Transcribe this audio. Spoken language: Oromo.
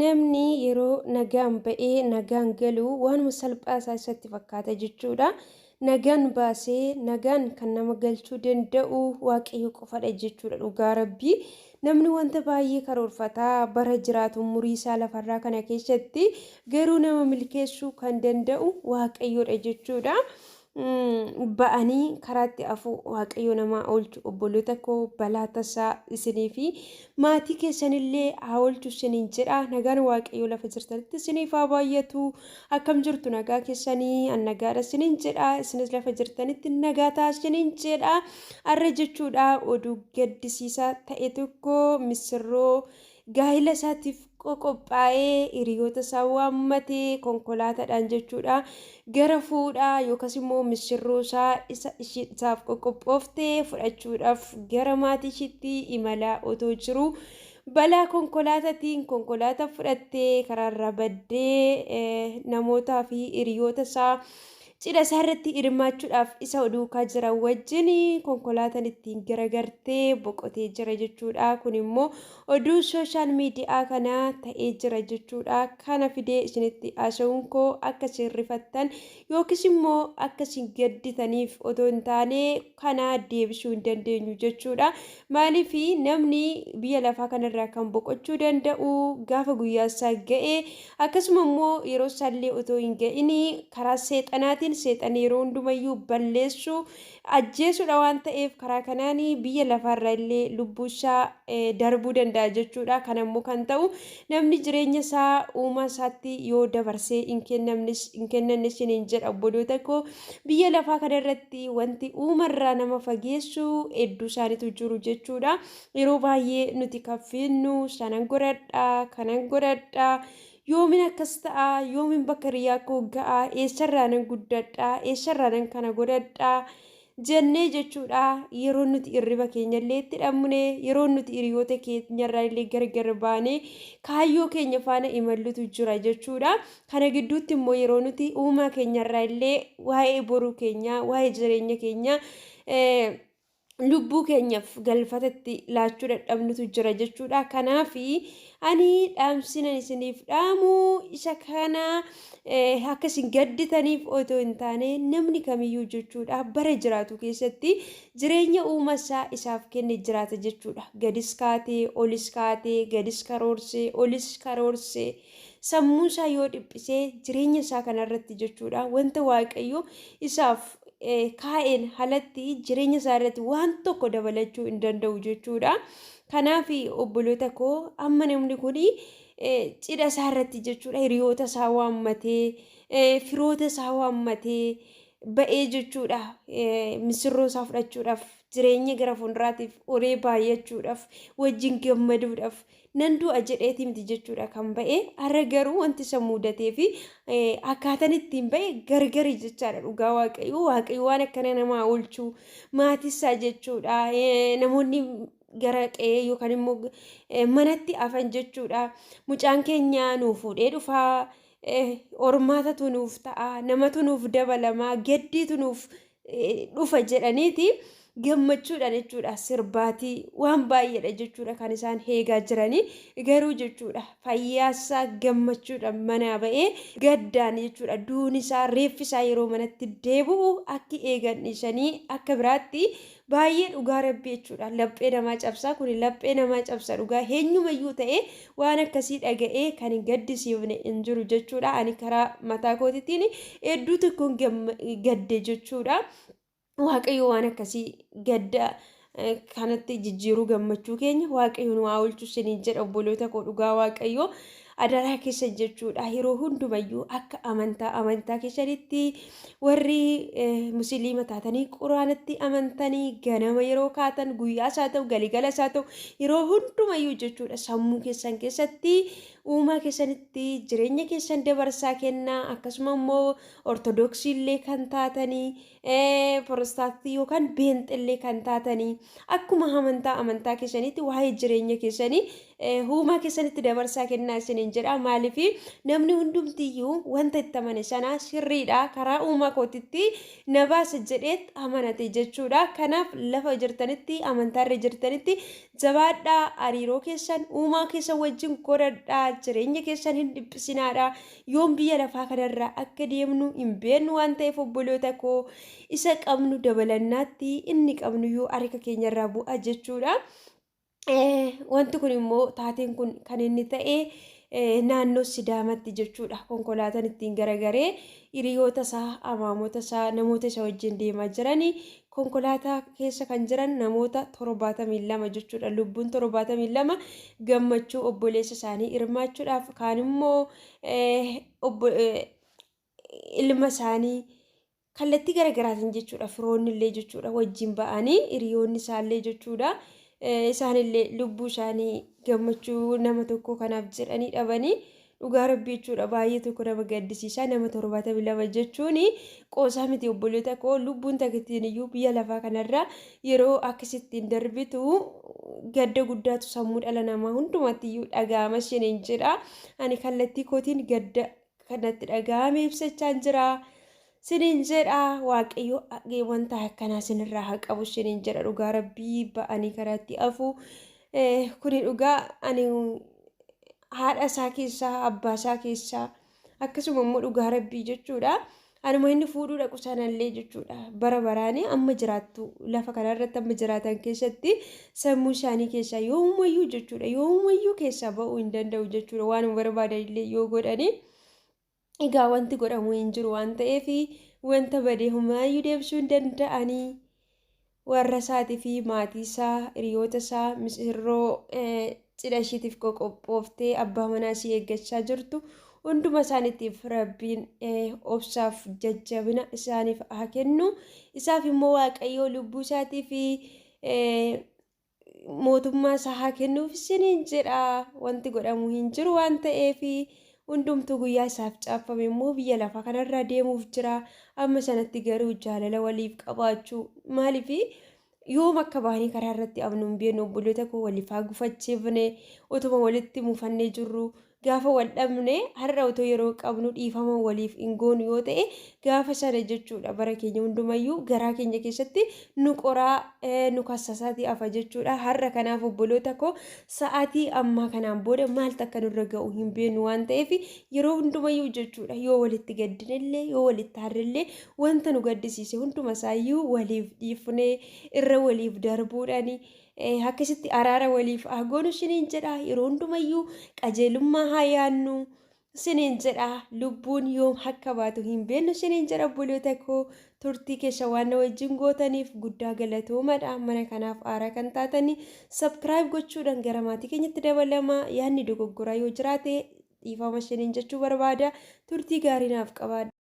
Namni yeroo nagaan ba'ee nagaan galu waanuma salphaa isaa isatti fakkaata jechuudha. Nagaan baasee nagaan kan nama galchuu danda'u Waaqayyo qofadha jechuudha dhugaa Rabbii. Namni wanta baay'ee karoorfataa bara jiraatu umurii isaa lafarraa kana keessatti garuu nama milkeessuu kan danda'u Waaqayyoodha jechuudha. Ba'anii karaatti afu Waaqayyo namaa oolchu. Obboloota koo, balaa tasaa isinii fi maatii keessanillee haa oolchu isiniin jedha. Nagaan Waaqayyo lafa jirtanitti isiniif haa baay'atu. Akkam jirtu? Nagaa keessanii? An nagaadha isiniin jedha. Isinis lafa jirtanitti nagaa ta'a isiniin jedha. Arra jechuudha oduu gaddisiisaa ta'e tokko, misirroo gaa'ila isaatiif qophaa'ee hiriyoota isaa waammatee konkolaataadhaan jechuudha gara fuudhaa yookaas immoo misirroo isaa isa isaaf qoqophooftee fudhachuudhaaf gara maatii ishiitti imalaa otoo jiru balaa konkolaataatiin konkolaataa fudhattee karaarraa baddee namootaa fi hiriyoota isaa cidha isaa irratti hirmaachuudhaaf isa duukaa jiran wajjin konkolaataan ittiin garagartee boqotee jira jechuudha. Kun immoo oduu sooshaal miidiyaa kana ta'ee jira jechuudha. Kana fidee isinitti haasa'uun koo akka isin rifattan yookiis immoo akka isin gadditaniif otoo hin taane, kana deebisuu hin dandeenyu jechuudha. Maaliif? Namni biyya lafaa kanarraa kan boqochuu danda'u gaafa guyyaa isaa ga'e, akkasuma immoo yeroo isaallee otoo hin ga'in karaa seexanaatiin, seexanni yeroo hundumayyuu balleessuu ajjeesuudha waan ta'eef, karaa kanaan biyya lafaarra illee lubbuu isaa darbuu danda'a jechuudha. Kana immoo kan ta'u namni jireenya isaa uumaa isaatti yoo dabarsee hin kennanne isiniin jedha, obboloota koo. Biyya lafaa kanarratti wanti uumarraa nama fageessu hedduu isaaniitu jiru jechuudha. Yeroo baay'ee nuti kan fiinnu sanan godhadhaa, kanan godhadhaa, yoomin akkas ta'a, yoomin bakka hiriyaa koo ga'a, eessarraa nan guddadhaa, eessarraa nan kana godhadhaa jennee jechuudha. Yeroo nuti hirriba keenya illee itti dhabne, yeroo nuti hiriyoota keenyarraa illee gargar baane kaayyoo keenya faana imallutu jira jechuudha. Kana gidduutti immoo yeroo nuti uumaa keenyarraa illee waa'ee boruu keenyaa, waa'ee jireenya keenyaa lubbuu keenyaaf galfatatti laachuu dadhabnutu jira jechuudha. Kanaaf ani dhaamsinan isiniif dhaamu isa kana, akka isin gadditaniif otoo hin taane, namni kamiyyuu jechuudha bara jiraatu keessatti jireenya uumaa isaa isaaf kenne jiraata jechuudha. Gadis kaatee olis kaatee, gadis karoorsee olis karoorsee, sammuu isaa yoo dhiphisee jireenya isaa kanarratti jechuudha, wanta Waaqayyo isaaf kaa'een alatti jireenya isaa irratti waan tokko dabalachuu hin danda'u jechuudha. Kanaaf obboloota koo, amma namni kun cidha isaa irratti jechuudha hiriyoota isaa waammatee, firoota isaa waammatee ba'ee jechuudha, misirroo isaa fudhachuudhaaf, jireenya gara fuulduraatiif horee baay'achuudhaaf, wajjin gammaduudhaaf nan du'a jedheeti miti jechuudha kan ba'e. Har'a garuu wanti isa mudatee fi akkaataan ittiin ba'e gargari jechaadha. Dhugaa Waaqayyo, Waaqayyo waan akkana namaa oolchuu maatisaa jechuudha. Namoonni gara qe'ee yookaan immoo manatti hafan jechuudha, mucaan keenya nuu fuudhee dhufaa, hormaatatu nuuf ta'a, namatu nuuf dabalamaa, gaddiitu nuuf dhufa jedhaniiti gammachuudhaan jechuudha sirbaatii waan baay'eedha jechuudha kan isaan eegaa jiranii. Garuu jechuudha fayyaasaa gammachuudhaan manaa ba'ee gaddaan jechuudha duuni isaa, reeffi isaa yeroo manatti deebi'u akki eegan dhiisanii akka biraatti baay'ee, dhugaa Rabbii jechuudha, laphee namaa cabsaa. Kun laphee namaa cabsa dhugaa. Eenyumayyuu ta'ee waan akkasii dhaga'ee kan hin gaddisiifne hin jiru jechuudha. Ani karaa mataa kootiitiin hedduu tokkoon gadde jechuudha. Waaqayyo waan akkasii gadda kanatti jijjiiruu, gammachuu keenya Waaqayyo nu haa oolchu isiniin jedha, obboloota koo. Dhugaa Waaqayyo, adaraa keessa jechuudha, yeroo hundumayyuu akka amantaa amantaa keessanitti, warri musliima taatanii Quraanatti amantanii, ganama yeroo kaatan, guyyaa isaa ta'u, galigala isaa ta'u, yeroo hundumayyuu jechuudha sammuu keessan keessatti uumaa keessanitti jireenya keessan dabarsaa kennaa. Akkasuma immoo Ortodoksii illee kan taatanii, Pirotestaantii yookaan Beenxillee kan taatanii, akkuma amantaa amantaa keessanitti waa'ee jireenya keessanii Uumaa keessanitti dabarsaa kennaa isiniin jedha. Maaliif namni hundumtiyyuu wanta itti amane sana sirriidha karaa uumaa kootitti na baasa jedheet amanate jechuudha. Kanaaf lafa jirtanitti amantaarra jirtanitti jabaadhaa, hariiroo keessan uumaa keessan wajjin godhadhaa, jireenya keessan hin dhiphisinaadha. Yoom biyya lafaa kanarraa akka deemnu hin beeknu waan ta'eef obboloota koo isa qabnu dabalannaatti inni qabnu yoo harka keenyarraa bu'a jechuudha. Wanti kun immoo taateen kun kan inni ta'e naannoo Sidaamatti jechuudha. Konkolaataan ittiin garagaree hiriyoota isaa, amaamota isaa, namoota isa wajjin deemaa jiranii konkolaataa keessa kan jiran namoota 72 jechuudha. Lubbuun 72 gammachuu obboleessa isaanii hirmaachuudhaaf kaan immoo ilma isaanii kallattii garaagaraatiin jechuudha firoonni illee jechuudha wajjin ba'anii hiriyoonni isaallee jechuudha isaanillee lubbuu isaanii gammachuu nama tokko kanaaf jedhanii dhabanii dhugaa rabbii jechuudha baay'ee tokko nama gaddisiisaa nama 72 jechuun qoosaa miti obboloota koo lubbuun takittiin iyyuu biyya lafaa kanarra yeroo akkasittiin darbitu gadda guddaatu sammuu dhala namaa hundumatti iyyuu dhaga'ama isheen jedha ani kallattii kootiin gadda kanatti dhaga'ame ibsachaan jira. Sinin jedha waaqayyo wanta akkanaa sinirraa haa qabu sinin jedha dhugaa rabbii ba'anii karaatti afu. Kuni dhugaa ani haadha isaa keessaa abbaa isaa keessaa akkasuma immoo dhugaa rabbii jechuudha. Anuma inni fuudhuu dhaqu sanallee jechuudha. Bara baraanii amma jiraattu lafa kanarratti amma jiraatan keessatti sammuu isaanii keessaa yoomumayyuu jechuudha. Yoomumayyuu keessaa ba'uu hin danda'u jechuudha. Waanuma barbaadan illee yoo godhanii. Egaa wanti godhamu hin jiru waan ta'eef wanta badee homaayyuu deebisuu hin danda'anii warra isaatii fi maatii isaa hiriyoota isaa misirroo cidha ishiitiif qoqophooftee abbaa manaa ishii eeggachaa jirtu hunduma isaaniitiif rabbiin obsaaf jajjabina isaaniif haa kennu. Isaaf immoo waaqayyoo lubbuu isaatii fi mootummaa isaa haa kennuuf isiniin jedha. Wanti godhamu hin jiru waan ta'eef hundumtuu guyyaa isaaf caaffame immoo biyya lafaa kanarraa deemuuf jira. Amma sanatti garuu jaalala waliif qabaachuu maaliif yoom akka bahanii karaa irratti afnu hin beeknu obboloota koo waliif haa gufachiifne utuma walitti mufannee jirru Gaafa wal dhabne har'a otoo yeroo qabnu dhiifama waliif hin goonu yoo ta'e gaafa sana jechuudha bara keenya hundumayyuu garaa keenya keessatti nu qoraa nu kassasaatii hafa jechuudha. Har'a kanaaf obboloota koo sa'aatii ammaa kanaan booda maaltu akka nurra ga'u hin beeknu waan ta'eef yeroo hundumayyuu jechuudha yoo walitti gaddinellee yoo walitti aarrellee wanta nu gaddisiise hunduma isaayyuu waliif dhiifnee irra waliif darbuudhaani Akkasitti araara waliif haa goonu isiniin jedha. Yeroo hundumayyuu qajeelummaa haa yaannu isiniin jedha. Lubbuun yoom akka baatu hin beeknu isiniin jedha obboloota koo. Turtii keessa waan na wajjin gootaniif guddaa galatoomadha. Mana kanaaf haaraa kan taatanii subscribe gochuudhaan gara maatii keenyatti dabalamaa. Yaadni dogoggoraa yoo jiraate dhiifama isiniin jechuu barbaada. Turtii gaarii naaf qabaadha.